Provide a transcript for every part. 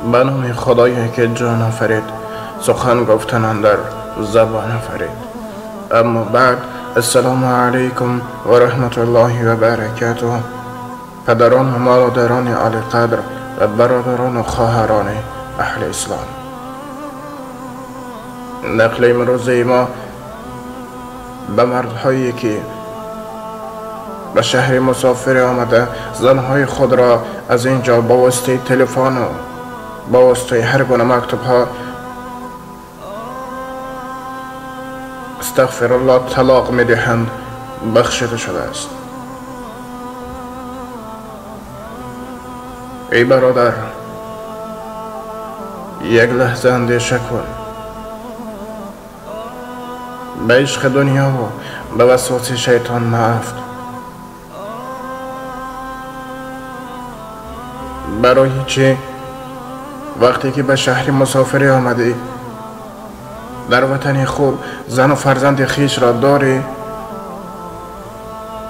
Ба номи Худое ки ҷон офарид, сухан гуфтан андар забон офарид. Аммо баъд, ассалому алайкум ва раҳматуллоҳи ва баракатуҳ. Падарон ва модарони олиқадр ва бародарон ва хоҳарони аҳли ислом, нақли имрӯзаи мо ба мардҳое ки ба шаҳри мусофир омада занҳои худро аз ин ҷо ба воситаи телефон ва ба воситаи ҳар гуна мактубҳо, астағфируллоҳ, талоқ медиҳанд, бахшида шудааст. Эй бародар, як лаҳза андеша кун. Ба ишқи дунё ва ба васвасаи шайтон маафт. Барои чӣ вақте ки ба шаҳри мусофирӣ омадӣ, дар ватани худ зану фарзанди хешро дорӣ,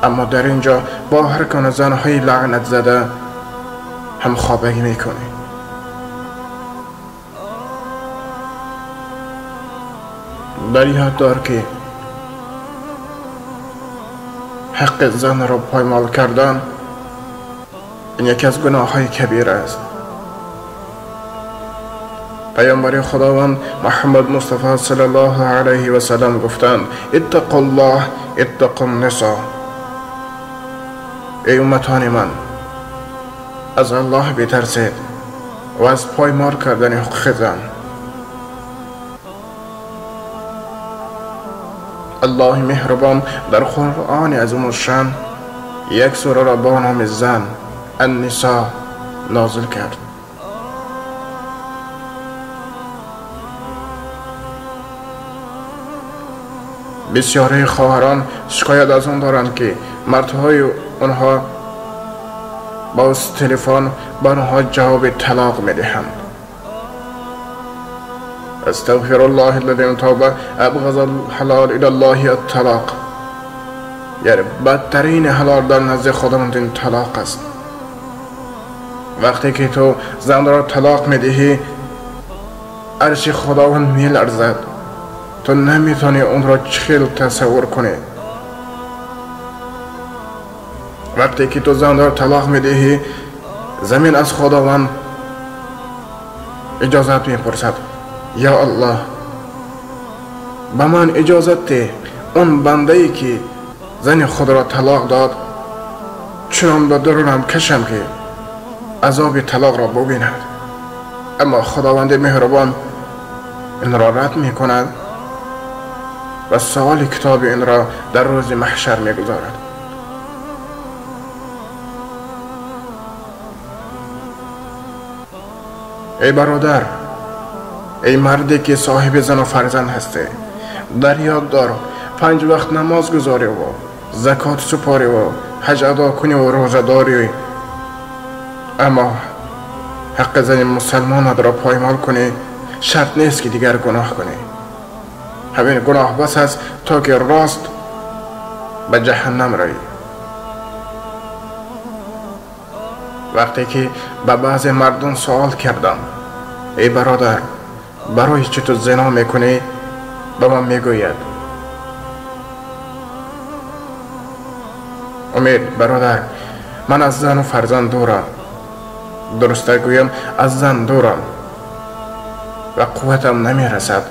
аммо дар ин ҷо бо ҳар гуна занҳои лаънатзада ҳамхобагӣ мекунӣ? Дар ёд дор ки ҳаққи занро поймол кардан ин яке аз гуноҳҳои кабира аст. Паёмбари Худованд Муҳаммад Мустафо саллаллоҳу алайҳи васаллам гуфтанд: иттақуллоҳ, иттақун нисо. Эй умматони ман, аз Аллоҳ битарсед ва аз поймол кардани ҳуқуқи зан. Аллоҳи меҳрубон дар Қуръони азимушшаън як сураро бо номи зан, Аннисо, нозил кард. Бисёраи хоҳарон шикоят аз он доранд ки мардҳои онҳо бо телефон ба онҳо ҷавоби талоқ медиҳанд. Астағфируллоҳ аллазӣ тавба абғаза алҳалол илаллоҳи атталоқ. Яъне бадтарин ҳалол дар назди Худованд ин талоқ аст. Вақте ки ту занро талоқ медиҳӣ, арши Худованд меларзад. Ту наметавонӣ онро чӣ хел тасаввур кунӣ. Вақте ки ту занро талоқ медиҳӣ, замин аз Худованд иҷозат мепурсад: ё Аллоҳ, ба ман иҷозат деҳ он бандае ки зани худро талоқ дод, чунон ба дарунам кашам ки азоби талоқро бубинад. Аммо Худованди меҳрубон инро рад мекунад ва саволи китоби инро дар рӯзи маҳшар мегузорад. Эй бародар, эй марде ки соҳиби зану фарзанд ҳастӣ, дар ёд дор 5 вақт намоз гузорӣ ва закот супорӣ ва ҳаҷ адо кунӣ ва рӯза дорӣ, аммо ҳаққи зани мусалмонатро поймол кунӣ, шарт нест ки дигар гуноҳ кунӣ. ҳамин гуноҳ бас аст то ки рост ба ҷаҳаннам равӣ. Вақте ки ба баъзе мардум суол кардам: эй бародар, барои чӣ ту зино мекунӣ? Ба ман мегӯяд: умед бародар, ман аз зану фарзанд дурам, дуруста гӯям, аз зан дурам ва қувватам намерасад.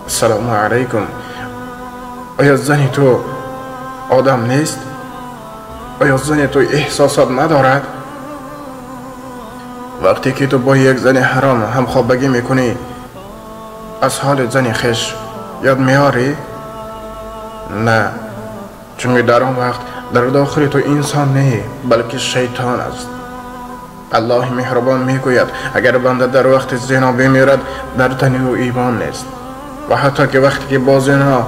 Ассалому алайкум. Оё зани ту одам нест? Оё зани ту эҳсосот надорад? Вақте ки ту бо як зани ҳаром ҳамхобагӣ мекунӣ, аз ҳоли зани хеш ёд меорӣ? На, чунки дар он вақт дар дохили ту инсон не, балки шайтон аст. Аллоҳи меҳрубон мегӯяд: агар банда дар вақти зино бимирад, дар тани ӯ имон нест. Ва ҳатто ки вақте ки бо зино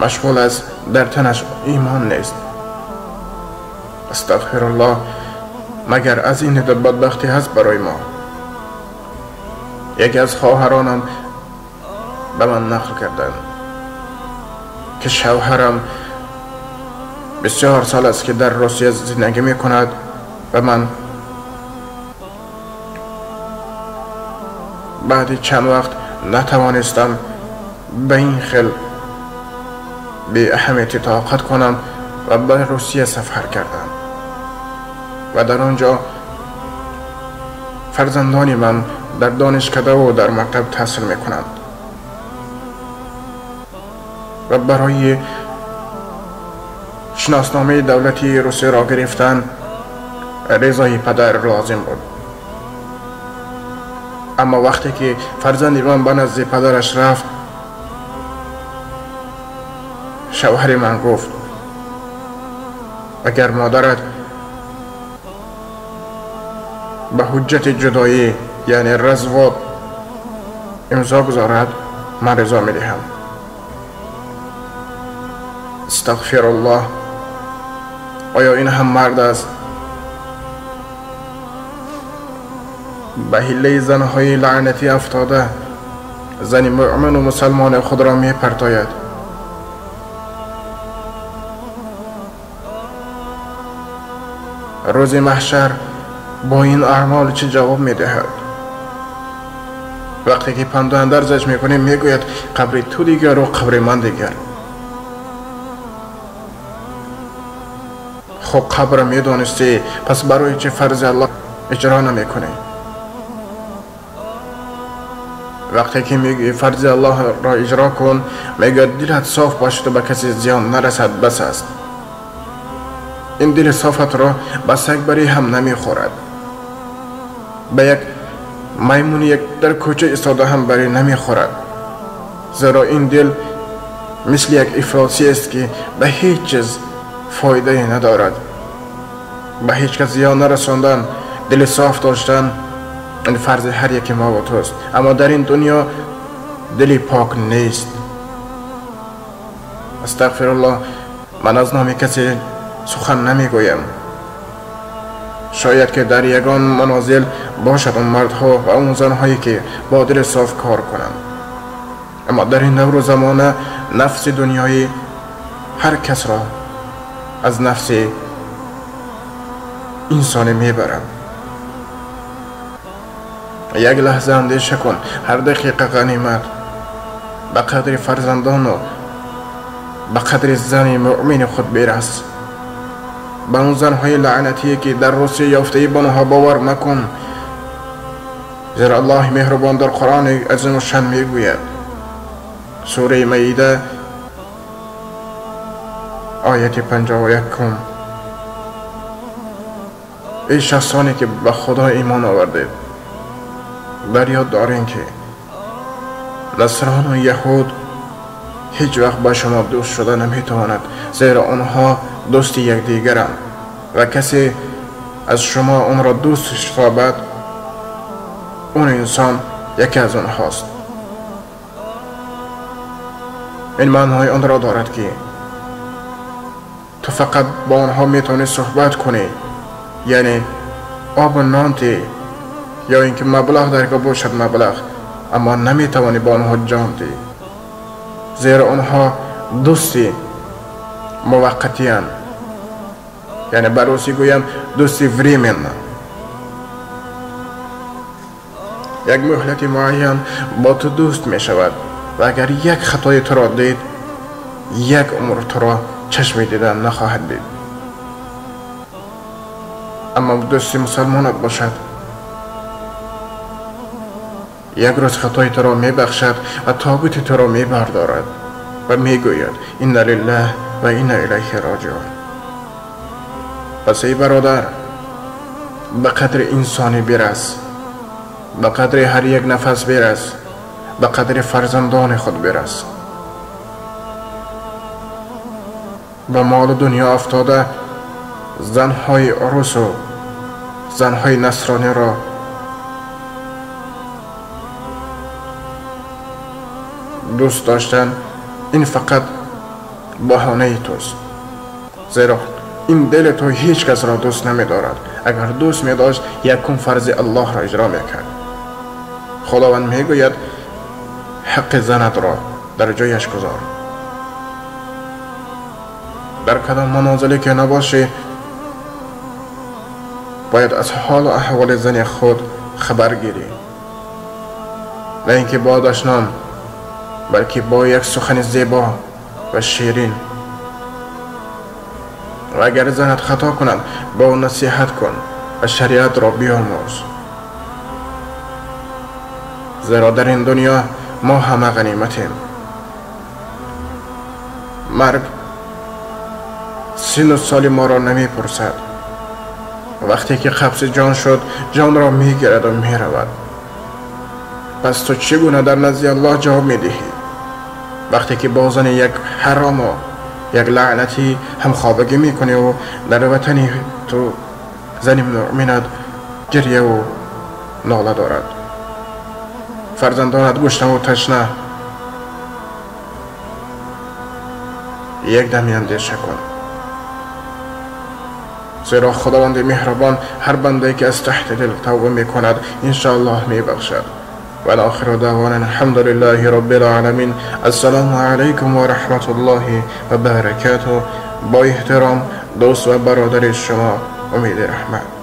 машғул аст, дар танаш имон нест. Астағфируллоҳ, магар аз ин бадбахтӣ ҳаст барои мо? Яке аз хоҳаронам ба ман нақл карданд ки шавҳарам бисёр сол аст ки дар Русия зиндагӣ мекунад. و من بعد چند وقت نتوانستم به این خل بی اهمیتی طاقت کنم و به روسیه سفر کردم و در آنجا فرزندان من در دانشکده و در مکتب تحصیل میکنند و برای شناسنامه دولتی روسیه را گرفتن رضای پدر لازم بود. اما وقتی که فرزند من به نزد پدرش رفت، شوهر من گفت اگر مادرت به حجت جدایی یعنی رزواد امضا گذارد، من رضا می دهم. استغفر الله. آیا این هم مرد است؟ به حیله زنهای لعنتی افتاده زن مؤمن و مسلمان خود را می پرتاید. روز محشر با این اعمال چه جواب می دهد؟ وقتی که پند و اندرزش می کنیم می گوید قبر تو دیگر و قبر من دیگر. خب قبر می دانستی، پس برای چه فرض الله اجرا نمی کنی؟ وقتی که میگویی فرض الله را اجرا کن، میگوید دلت صاف باشد و به کسی زیان نرسد بس است. این دل صافت را به سگ بری هم نمیخورد، به یک میمون یک در کوچه ایستاده هم بری نمیخورد، زیرا این دل مثل یک افلاسی است که به هیچ چیز فایده ندارد. به هیچ کس زیان نرساندن، دل صاف داشتن این فرض هر یک ما و توست، اما در این دنیا دلی پاک نیست. استغفر الله. من از نام کسی سخن نمیگویم. شاید که در یگان منازل باشد اون مردها و اون زنهایی که با دل صاف کار کنند، اما در این دور و زمانه نفس دنیایی هر کس را از نفس انسانی میبرد. یک لحظه اندیشه کن، هر دقیقه غنیمت. به قدر فرزندان و به قدر زن مؤمن خود برس. به اون زنهای لعنتی که در روسیه یافته به آنها باور مکن، زیرا الله مهربان در قرآن عظیم الشان میگوید، سوره مائده آیت 51: ای شخصانی که به خدا ایمان آوردید، در یاد دارین که نصران و یهود هیچ وقت با شما دوست شده نمیتواند، زیرا آنها دوست یکدیگرند و کسی از شما آن را دوست شتابد، اون انسان یکی از آنهاست. این معنای آن را دارد که تو فقط با آنها میتونی صحبت کنی، یعنی آب و نان تی، یا اینکه مبلغ درگاه باشد مبلغ، اما نمیتوانی با آنها جان دی، زیرا آنها دوستی موقتی هستند، یعنی به روسی گویم دوستی временно. یک مهلت معین با تو دوست می شود و اگر یک خطای تو را دید، یک عمر تو را چشم دیدن نخواهد دید. اما دوستی مسلمانت باشد، یک روز خطای تو را می بخشد و تابوت تو را می بردارد و می گوید انا لله و انا الیه راجعون. پس ای برادر، به قدر انسانی برس، به قدر هر یک نفس برس، به قدر فرزندان خود برس. به مال دنیا افتاده زنهای عروس و زنهای نصرانی را دوست داشتن، این فقط بهانه توست، زیرا این دل تو هیچ کس را دوست نمی دارد. اگر دوست می داشت، یکم فرض الله را اجرا می کرد. خداوند می گوید حق زنت را در جایش گذار. در کدام منازلی که نباشی، бояд аз ҳолу аҳволи зани худ хабар гирӣ, на ин ки бо дашном, балки бо як сухани зебо ва ширин. Ва агар занат хато кунад, бо ӯ насиҳат кун ва шариатро биомӯз, зеро дар ин дунё мо ҳама ғаниматем. Марг сину соли моро намепурсад. Вақте ки қабзи ҷон шуд, ҷонро мегирад ва меравад. Пас ту чӣ гуна дар назди Аллоҳ ҷавоб медиҳӣ вақте ки бо зани як ҳарому як лаънатӣ ҳамхобагӣ мекуниву дар ватани ту зани муъминат гирьяву нола дорад, фарзандонат гушнаву ташна? Як дами андеша кун, зеро Худованди меҳрубон ҳар бандае ки аз таҳти дил тавба мекунад, иншоаллоҳ мебахшад. والآخر دعوانا الحمد لله رب العالمین. السلام علیکم و رحمت الله و برکاته. با احترام، دوست و برادر شما، امید رحمت.